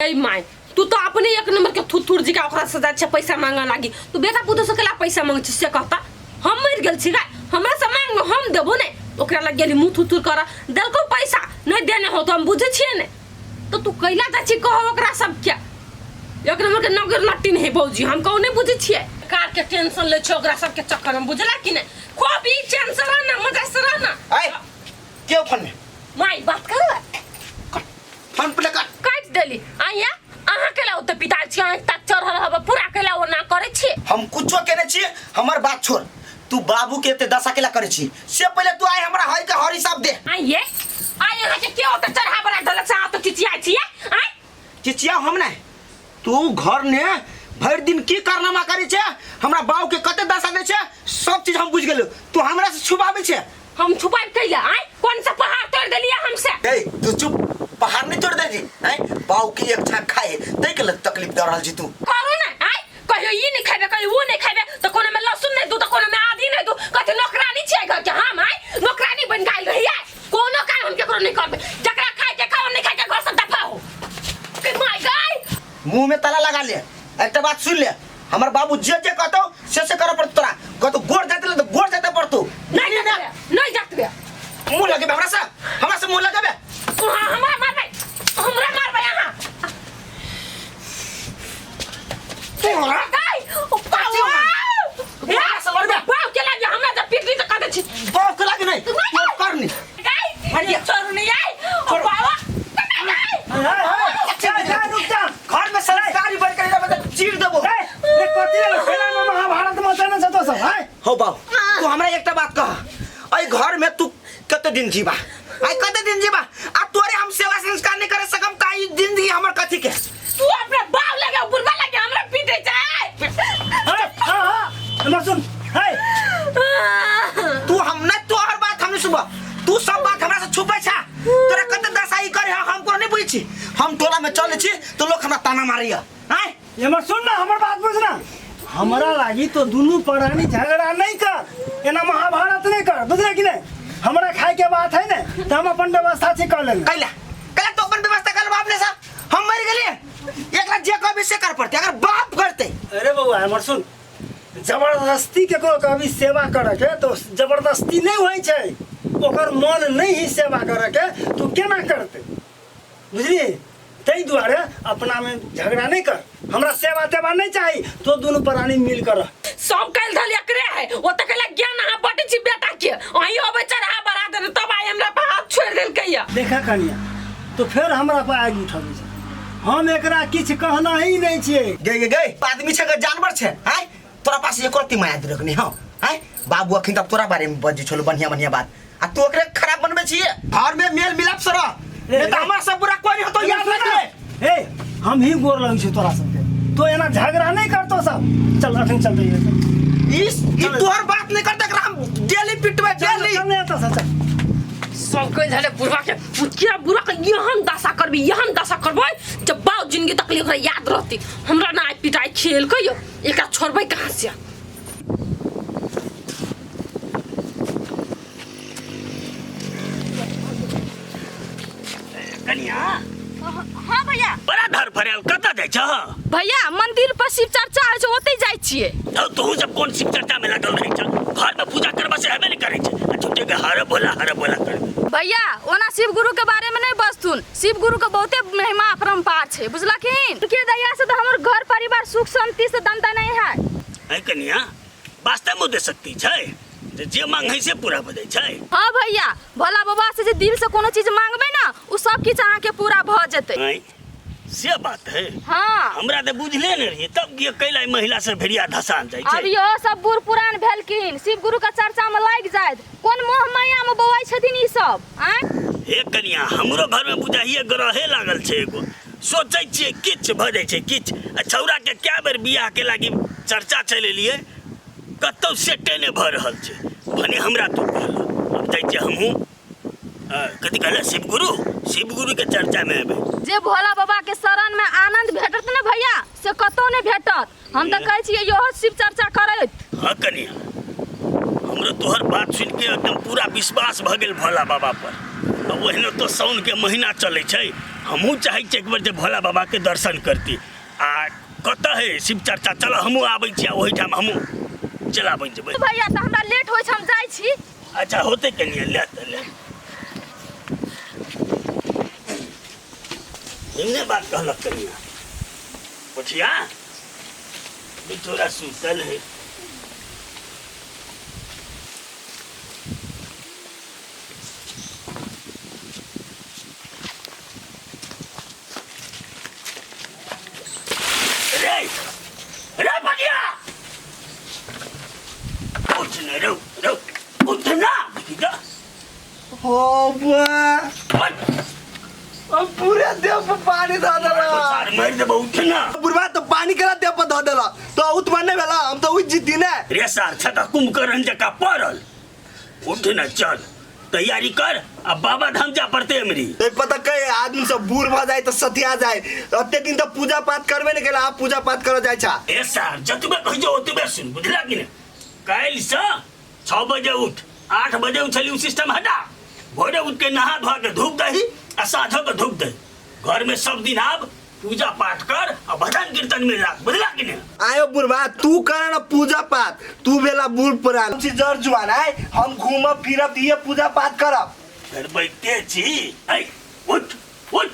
ए my, तू तो अपने एक नंबर के थुथुर जी का ओकरा से जाइ छै पैसा मांगे लागी। तू बेटा पुतोह से केला पैसा मांगे छी से कहता? हम मरि गेल छी गाय, हमरा से मांग हम देबो नहीं। ओकरा लग गेली मुँह थुथुर कर देलको पैसा नहीं देने हो तो हम बुझे छियै ने। तो तू कैला जाइ छी कह ओकरा सबके? एक नंबर के नगर नट्टी नहीं भौजी, हम कहू नहीं बुझे छियै। कार के टेंशन ले छै ओकरा सबके चक्कर में, बुझला कि नहीं? खूब ई चैन से रहना, मजा से रहना। आय के फोन में माई बात कर फोन पे लगा काटि देली। आइया अहाँ केला ओते पिता छी, अहाँ तक चढ़ल हब पूरा केला ओना करै छी। हम कुछो केने छी, हमर बात छोड़। तू बाबू के एते दशा केला करै छी से पहिले तू आइ हमरा हई के हर हिसाब दे। आइये आइ अहाँ के के ओते चढ़ा बना देलक से अहाँ तो चिचिया छी? आइ चिचिया हम नहीं, तू घर ने भरि दिन की कारनामा करै छे, हमरा बाबू के कते दशा दै छे, सब चीज हम बुझ गेलु। तू हमरा से छुपाबै छे? हम छुपाइब कैला? आइ कौन सा पहाड़ तोड़ देलिए हमसे? ए तू चुप, पहाड़ नहीं तोड़ देली। आइ बाबू के एक छाक खाए तै के लग तकलीफ दे रहल छी तू। करू ना, आइ कहियो ई नहीं खेबे कहियो वो नहीं खेबे, तो कोनो में लहसुन नहीं दू तो कोनो में आदि नहीं दू। कथी नौकरानी छियै घर के हम? आइ नौकरानी बन गेल रहियै, कोनो काम हम केकरो नहीं करबे, जकरा खाए के खाओ नहीं खाए के घर से दफा हो। के my गाय मुंह में ताला लगा ले। एकटा बात सुन ले, हमर बाबू जे जे कहतो से से करे पड़तो तोरा। कहतो गोर जाते ले तो गोर जाते पड़तो। नहीं जातबे, नहीं जातबे। मुंह लगेबे हमरा से, हमरा से मुंह लगेबे। हां हमरा मारबे, हमरा मारबे अहाँ। तोरा गाय ओ पावा हमरा से लड़बे। बाप के लागे हमरा जब पीटली तो कह दे छी। बाप के लागे नहीं, तोर कर नहीं। गाय मारिया। छोड़ नहीं आई ओ पावा। जा जा रुक जा, घर में संस्कारी बढ़ कर मतलब चीर देबो। महाभारत मचाने छ तो सब है। हो बाबू, तू हमरा एकटा बात कह, एहि घर में तू कते दिन जीबा? आई कते दिन जीबा? आ तोरे हम सेवा संस्कार नहीं करे सकम त ई जिंदगी हमर कथी के? तू अपने बाप लगे बुढ़वा लगे हमरा पीटे जाए। हां हां हमर सुन है। तू हम न तोहर बात हम नहीं सुनबो, तू सब बात हमरा से छुपै छा। तोरा कते दशा ई करे हम कोनो नहीं बुझै छी। हम टोला में चलै छी तो लोग हमरा ताना मारैया। आय हमर सुन ना, हमर बात बुझ ना। हमरा लागी तो दुनू प्राणी झगड़ा नहीं कर, एना महाभारत नहीं कर, बुझले कि नहीं? हमरा खाए के बात है ने तो हम अपन व्यवस्था से कर लेंगे। कैला कैला तो अपन व्यवस्था कर बाप ने साहब, हम मर गेलिए एकरा जे कहबी से कर पड़ते, अगर बाप करते। अरे बउआ हमर सुन, जबरदस्ती के को कभी सेवा करे के तो जबरदस्ती नहीं होई छै, ओकर मन नहीं ही सेवा करे के तो केना करते, बुझलिए? ताहि दुआरे अपना में झगड़ा नहीं कर, हमरा सेवा तेवा नहीं चाही, तो दुनू प्राणी मिल कर रह। सब कल धल एकरे है, ओ त कहला ज्ञान अहाँ बटै छी बेटा के, अहीं अबै चढ़ा बढ़ा देने तब आइ हमरा पर हाथ छोड़ि देलकै या। देखा कनिया तो फिर हमरा पर आगि उठबै छै, हम एकरा किछु कहना ही नहीं छियै। गे गे गे आदमी छै जानवर छै? आय तोरा पास एको रत्ती माया दुरक नहीं। हाँ आय बाबू अखन तक तोरा बारे में बजै छलो बढ़िया बढ़िया बात, आ तू ओकरे खराब बनबै छियै। घर में मेल मिलाप से रह, नहीं तो हमरा सब बुरा कोई नहीं होतो, याद रख ले। ए हम ही गोर लगै छी तोरा सबके, तो एना झगड़ा नहीं करतो सब। चल अखन चल रही है इस ई तोहर बात नहीं करते, एकरा हम डेली पिटबै डेली। चल नहीं आता चल। सब कल धले बुढ़वा के क्या बुढ़वा के यहन दशा करबी, यहन दशा करबै जब बाप जिंदगी तकलीफ ओकरा याद रहती। हमरा ना आइ पिटाइ खेल कहियो एकरा छोड़बै कहाँ से? कनिया। हाँ भैया। बड़ा धर फरेल कतऽ जाइ छह? भैया मंदिर पर शिव चर्चा होइ छै ओतै जाइ छियै। हौ तोहू सब कोन शिव चर्चा में लागल रहै छह? घर में पूजा करबा से हेबे नहि करै छै, आ झूठे के हर बोला हर बोला करबे। भैया ओना शिव गुरु के बारे में नहीं बजथुन, शिव गुरु के बहुते महिमा अपरंपार छै, बुझलखिन? उनके दया से तो हमर घर परिवार सुख शांति से दनदनाइ है। ऐ कनिया वास्तव में दे सकती छै जे जे मांग है से पूरा भऽ जाइ छै। हाँ भैया भोला बाबा से जे दिल से कोनो चीज मांगबे ना उ सब किछ अहाँ के पूरा भऽ जेतै। ऐ से बात है। हाँ। हमरा तऽ बुझले नहि रहियै तब गे कैला महिला से भेड़िया धसान जाइ छै। अब इहो सब बूढ़ पुरान भेलखिन, शिव गुरु के चर्चा में लागि जायत, कोन मोह माया में बौआइ छथिन ई सब? आँय हे कनिया हमरो घर में बुझाइए ग्रहे लागल छै एगो, सोचै छियै किछु भऽ जाइ छै किछु। आ छौड़ा के कए बेर बियाह के लागी चर्चा चलेलियै, कतौ सेटे नहि भऽ रहल छै। भने हमरा तू कहल, अब जाइ छियै हमहूँ कथी कहले शिवगुरु, शिवगुरु के चर्चा में एबै। जे भोला बाबा के शरण में आनंद भेटत ने भैया से कतौ नहि भेटत। हम तऽ कहै छियै इहो शिव चर्चा करैत। हाँ कनिया हमरो तोहर बात सुनि के एकदम पूरा विश्वास भऽ गेल भोला बाबा पर। आ ओहिनो तो साउन के महीना चलै छै, हमहूँ चाहै छी एक बेर जे भोला बाबाके दर्शन करती। आ कतऽ है शिव चर्चा, चल हमहूँ आबै छी आ ओहिठाम हमहूँ चल आबै जेबै। भैया तऽ हमरा लेट होइ छै, हम जाइ छी। अच्छा होतै कनिया, ले तऽ ले। निम्ने बात कहलक कनिया। पुछिया बिचोरा सुतल है। रे रे बगिया, उठ न रो रो, उठ ना। देखी तो हो बुआ, उठ। अब पूरे देह पर पानी धऽ देला। सार मारि देबो, उठ ना। बुढ़वा तो पानी केला देह पर धऽ देला तो उठ नहीं भेला, हम तो उठ जीती ने। रे सार छता कुंभकर्ण जका पड़ल, उठ ना, चल तैयारी कर आ बाबा धाम जा पड़ते हमरी। तो पता कई आदमी सब बूढ़ भ जाए तो सतिया जाए, ओते दिन तो पूजा पाठ करबे नहीं केला, आप पूजा पाठ कर जाए छा। ए सार जतबे कहि जो ओतबे सुन, बुझला कि ने? काल्हि से 6 बजे उठ, 8 बजे उछली उ सिस्टम हटा, भोरे उठ के नहा धोआ के धूप दही आ साँझो के धूप दही, घर में सब दिन आब पूजा पाठ कर आ भजन कीर्तन में लाग, बुझला कि ने? आयो बुढ़वा तू कर ना पूजा पाठ, तू बेला बूढ़ पुरान छी जर जुआन आय, हम घूमब फिरब ये पूजा पाठ करब। करबैते छी। ऐ उठ उठ,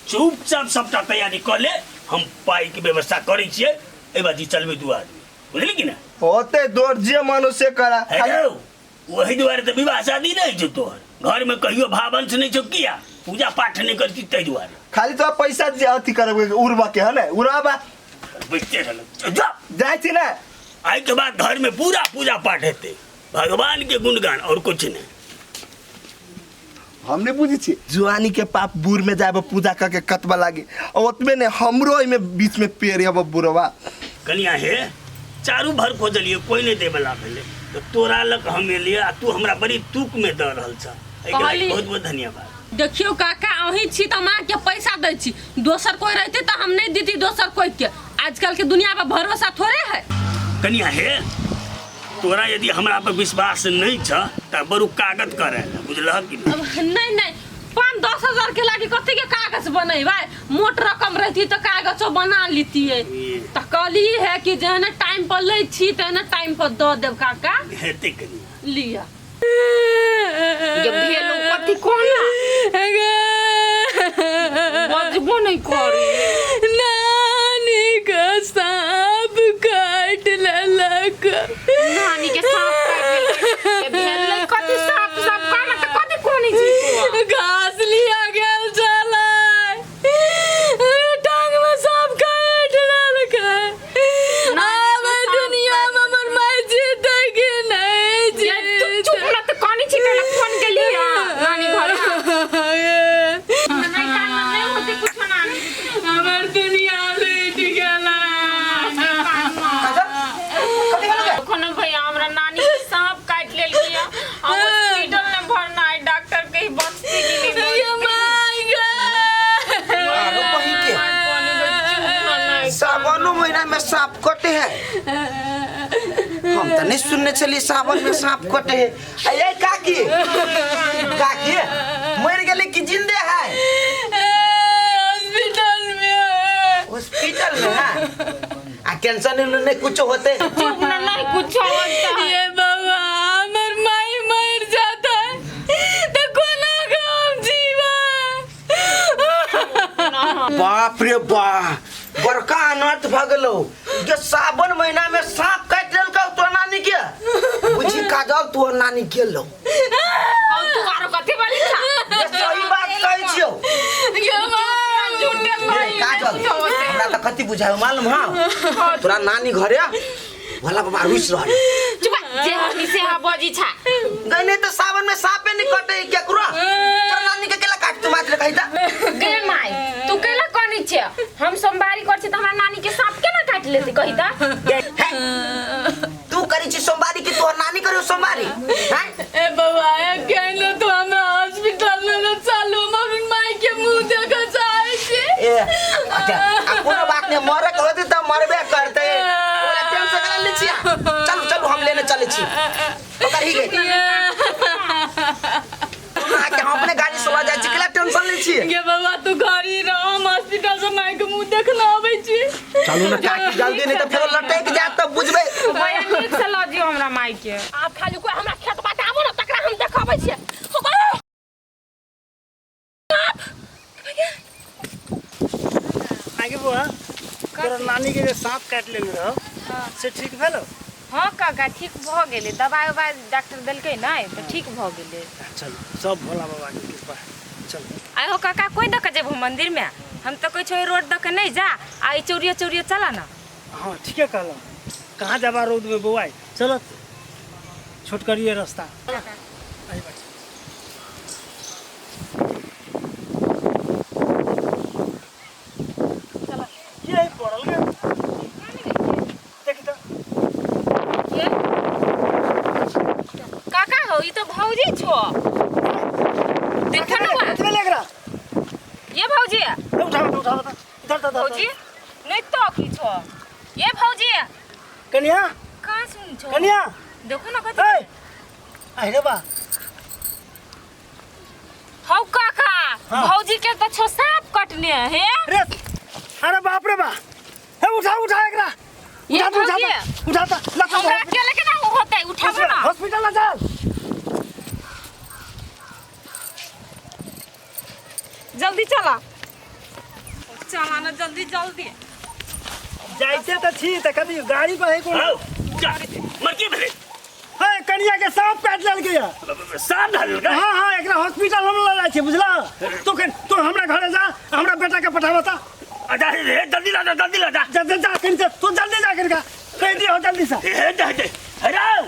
चुपचाप सबटा तैयारी कऽ ले, हम पाई के व्यवस्था करै छियै, एहि बाजी चलबै दू आदमी, बुझली कि ने? होते दौड़ जे मनुष्य करा। हेलो, वही दुआरे तऽ विवाह शादी नहीं छौ तोहर, घर में कहियो भावंश नहीं छौ, किया पूजा पाठ नहीं करती ताहि दुआरे। खाली तो पैसा जे अथी करब उड़बा के है ने, उड़ाबा बैठते रहल जा जाइ छी ने। आइ के बाद घर में पूरा पूजा पाठ हेतै, भगवान के गुणगान और कुछ नहीं। हम नहीं बुझै छी जुआनी के पाप बूढ़ में जाब पूजा करके कतबा लागे, और ओतबे ने हमरो एहिमे बीच में पेड़ हब बुढ़वा। कनिया हे चारू भर खोजलिए कोई नहीं देवला भेलै, तो तोरा लग हम एलिए आ तू हमरा बड़ी तुक में दऽ रहल छह, एहिके लागि कहली। बहुत बहुत धन्यवाद। देखियो काका, अहीं छी तऽ माँ के पैसा दै छी, दोसर कोई रहते तऽ हम नहीं देती दोसर कोई के। आजकल के दुनिया पर भरोसा थोड़े है। कनिया हे तोरा यदि हमरा पर विश्वास नहीं छ तऽ बड़ू कागज करे ला, बुझलह कि नहीं? अब नहीं नहीं, 5-10 हजार के लागी कथी के कागज बनेबै, मोट रकम रहती तऽ कागजो बना लीतियै। तऽ कहली है कि जेहने टाइम पर लै छी तेहने टाइम पर दऽ देब काका। हेतै कनिया। लिअ। ये भेलो कथी कोना बजबो नहीं करे। नानी के सांप काट लेलक। नानी के सांप काट लेलक। ये भेलै कथी सांप सांप काना त कथी कोनी छी तू? घास लिया गेल छलै, टांग में सांप काट लेलक। आब दुनिया में हमर माय जीते कि नहीं ये तू चुप जीते। ना त कोनी छी केला फोन के लिया नानी घर नहीं काना नहीं होते कुछ नानी। हमर दुनिया लुटि गेलै। कोनो भैया हमरा नानी के सांप काट लेलकै आ हॉस्पिटल में भरना है, डॉक्टर कही बचती कि नहीं। ये my गे। आरो बहिन के सावनो महीना में सांप कटे है, हम तो नहीं सुनने छलिए सावन में सांप कटे है। अये काकी काकी मर गेले कि जिंदे है? हॉस्पिटल में है। हॉस्पिटल में है आ टेंशन नहीं कुछ होते। चुप ना, नहीं कुछ होता है। ये बाबा हमर माई मर जाता है तो कोना काम जीवा। बाप रे बाप, बड़का अनर्थ भ गेलो जे सावन महीना में सांप काटि लेलकौ तोर नानी के। बुझी काजल तोर नानी गेलौ। और तू आरो कथी बोली छा? ये सही बात कहै छियौ। ये माई झूठे रे कही काजल हमरा त कथी बुझायो मालूम हौ? तोरा नानी घरे भोला बाबा रुस रहल। चुप जे हनी से हा बजी छा। गई नहीं तो सावन में सांपे नहीं कटे केकरो। तोरा नानी के केला काट तू मात्र कहि त। गे माई तू केला कनी छे? हम सोमवारी कर छी त हमरा नानी के सांप केना काट लेती कही त? तू करी छी सोमवारी कि तोहर नानी करियो सोमवारी? हैं? ए बाबा केहनो तो हमरा हॉस्पिटल में न चलू, हम अपन माई के मुंह देखे चाहे छी। ए अच्छा आ कोनो बात नहीं, मरे के होते त मरबे करते, ओला टेंशन करा ले छिया। चलू चलू हम लेने चले छी ओकर ही गई। के हम अपने गाड़ी से ल जाय छी, केला टेंशन ले छी। गे बाबा तू घर ही रह, हम हॉस्पिटल से माय के मुंह देखना आबै छी। चलू ना काकी जल्दी, नहीं तो फेरो लटक जात तब बुझबै। भैया नीक से लऽ जियो हमरा माय के। आब खाली कोई हमरा खेत बाटे आबो ना तकरा हम देखाबै छियै। हो बा। आगे बुआ, तोरा नानी के जे सांप काटि लेने रहो से ठीक भेलो? हाँ काका ठीक भऽ गेलै, दवाइ उवाइ डॉक्टर देलकै नहि तऽ ठीक भऽ गेलै। चलू सब भोला बाबा के कृपा है, चलू। आइ हो काका कोइ दऽ के जेबहो मंदिर में? हम तऽ कहै छियौ रोड दऽ के नहि जा, आ ई चौरियो चौरियो चला ना। हाँ ठीके कहलहुँ, कहाँ जाबा रौद में बौआइ, चलो छोटकरिए रास्ता। एहि बाटे। के है पड़ल गे? देखी तऽ। काका हो ई तो भौजी छो, देखो ना बा। कथी भेलै एकरा? ये भौजी। उठाओ उठाओ तऽ, इधर तऽ, इधर। भौजी नहीं तो की छो ये भौजी? कनिया कहाँ सुन छो? कनिया देखो ना कथी। ए अरे बा। हौ काका। हाँ। भौजी के तो छो सांप कटने हे। अरे अरे बाप रे बा, हे उठा उठा एकरा। ये उठा उठा भौजी। उठा उठा लग। हमरा अकेले केना होतै, उठाबो ना। हॉस्पिटल ला चल। जल्दी चला चला ना जल्दी जल्दी। जाइते तऽ छी तऽ कभी गाड़ी पर है कोनो। हौ, जा, मर की भेलै? हे कनिया के सांप काटि लेलकै या। सांप धरलकै? हाँ हाँ, एकरा हॉस्पिटल हम लऽ जाइ छी, बुझला? तू कन तू हमरा घरे जा, हमरा बेटा के पठाबऽ तऽ। अच्छा हे जल्दी ला जा, जल्दी ला जा। जा जा जा कनि, तू जल्दी जा कनिका, कहि दियौ जल्दी से। हे हे हे हे राव।